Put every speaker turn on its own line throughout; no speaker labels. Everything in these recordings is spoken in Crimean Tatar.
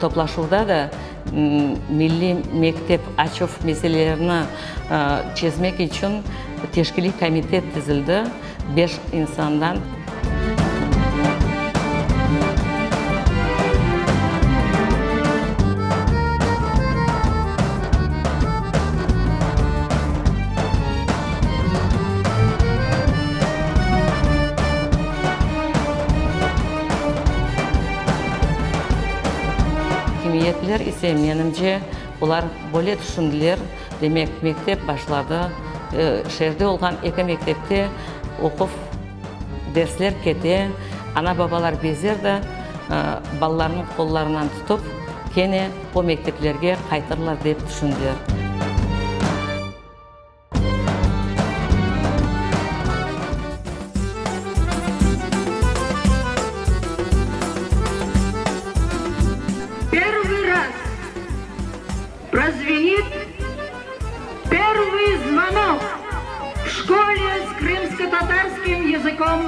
toplaşuvda da milliy mektep açuv meselelerini çezmek içün teşkiliy komitet tizildi, beş insandan. Akimiyetler ise, menimce, olar böyle tüşündiler, demek, mektep başladı, şeerde olğan eki mektepte oquv, dersler kete, ana-babalar bezer de, balalarnıñ qollarından tutıp, kene o mekteplerge qaytırlar dep tüşündiler.
Pervıy raz prozvenit pervıy zvonok v şkole s krımskotatarskim yazıkom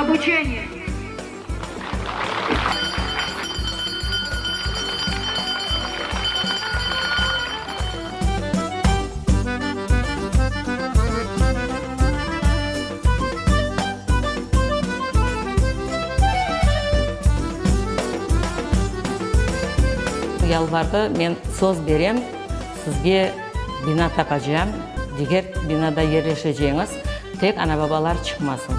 obuçeniya.
Yalvardı, men söz berem, sizge bina tapacam, diger binada yerleşeceñiz, tek ana-babalar çıqmasın.